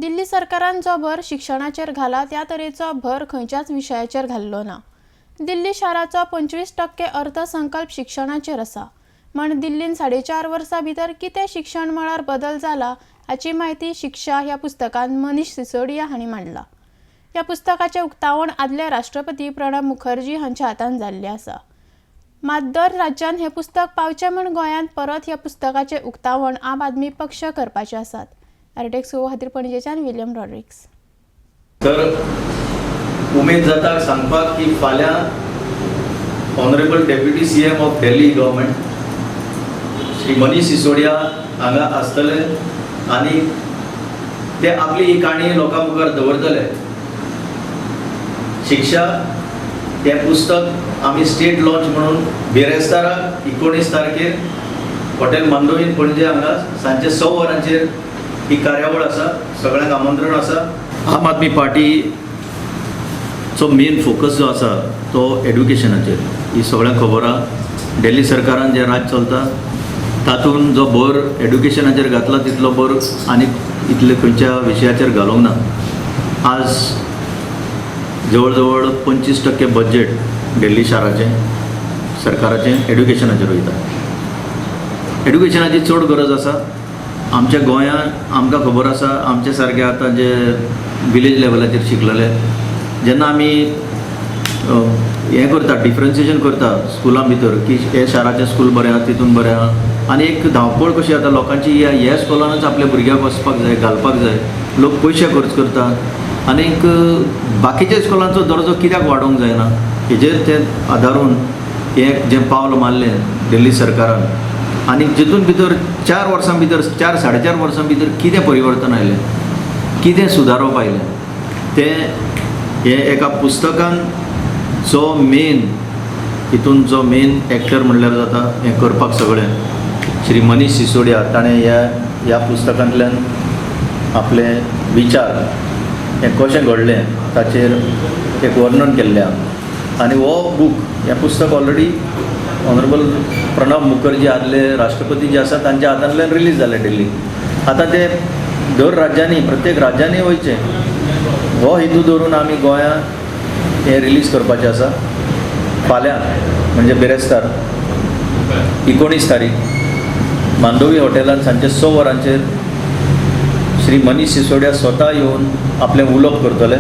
दिल्ली सरकारान जो भर शिक्षणाचेर घाला त्या तरेचो भर खंयच्याच विशयाचेर घाल्लो ना. दिल्ली शाराचो 25% अर्थसंकल्प शिक्षणाचेर आसा म्हण दिल्लीन 4.5 वर्सां भितर कितें शिक्षण मळार बदल जाला हाची म्हायती शिक्षा ह्या पुस्तकान मनीष सिसोडिया हांणी मांडला. ह्या पुस्तकाचें उक्तावण आदले राष्ट्रपती प्रणब मुखर्जी हांच्या हातान जाल्लें आसा. मात दर राज्यान हें पुस्तक पावचें म्हूण गोंयांत परत ह्या पुस्तकाचें उक्तावण आम आदमी पक्ष करपाचे आसात. आरटेक्स खातीर पणजेच्यान विलियम रॉड्रिक्स. तर उमेद जाता सांगपाक की फाल्यां Honourable Deputy CM of Delhi Government Shri Manish Sisodia हांगा आसतले आनी ते आपली ही काणी लोकां मुखार दवरतले. शिक्षा हें पुस्तक आमी स्टेट लॉन्च म्हणून बिरेस्तारा 19 तारखेर हॉटेल मांडोवीन, पणजे हांगा सांजचे 6 वरांचेर ही कार्यावळ आसा. सगळ्यांक आमंत्रण आसा. आम आदमी पार्टीचो मेन फोकस जो आसा तो एड्युकेशनाचेर, ही सगळ्यांक खबर आहा. दिल्ली सरकारान जें राज चलता तातूंत जो भर एड्युकेशनाचेर घातला तितलो भर आनी इतले खंयच्या विशयाचेर घालूंक ना. आज जवळ जवळ 25% बजेट दिल्ली शाराचें, सरकाराचें एड्युकेशनाचेर वयता. एड्युकेशनाची चड गरज आसा आमच्या गोंयांत. आमकां खबर आसा, आमचे सारके आतां जे विलेज लेवलाचेर शिकलेले, जेन्ना आमी हें करता, डिफरन्सिएशन करता स्कुलां भितर की हे शाराचें स्कूल बरें आहा, तितून बरें आहा आनी एक धांवपळ कशी जाता लोकांची, ह्या ह्या स्कुलानूच आपल्या भुरग्याक वचपाक जाय, घालपाक जाय. लोक पयशे खर्च करतात आनीक बाकीच्या स्कुलांचो दर्जो कित्याक वाडोवंक जायना, हेजेर ते आदारून हें जें पावल मारलें दिल्ली सरकारान आनी जितून भितर 4 वर्सां भितर, 4 4.5 वर्सां भितर कितें परिवर्तन आयलें, कितें सुदारप आयलें, तें हें एका पुस्तकान जो मेन हितून जो मेन एक्टर म्हणल्यार जाता हें करपाक सगळें श्री मनीष सिसोडिया, ताणें ह्या ह्या पुस्तकांतल्यान आपले विचार, हें कशें घडलें ताचेर एक वर्णन केल्लें आहा. आनी हो बूक, हें पुस्तक ऑलरेडी ऑनरेबल प्रणब मुखर्जी, आदले राष्ट्रपती जे आसा, तांच्या हातांतल्यान रिलीज जालें दिल्लीक. आतां ते दर राज्यांनी, प्रत्येक राज्यांनी वयचें हो हेतू धरून आमी गोंयांत हें रिलीज करपाचें आसा. फाल्यां म्हणजे बिरेस्तार 19 तारीख मांडोवी हॉटेलान सांजचे 6 वरांचेर श्री मनीष सिसोडिया स्वता येवन आपलें उलोवप करतले.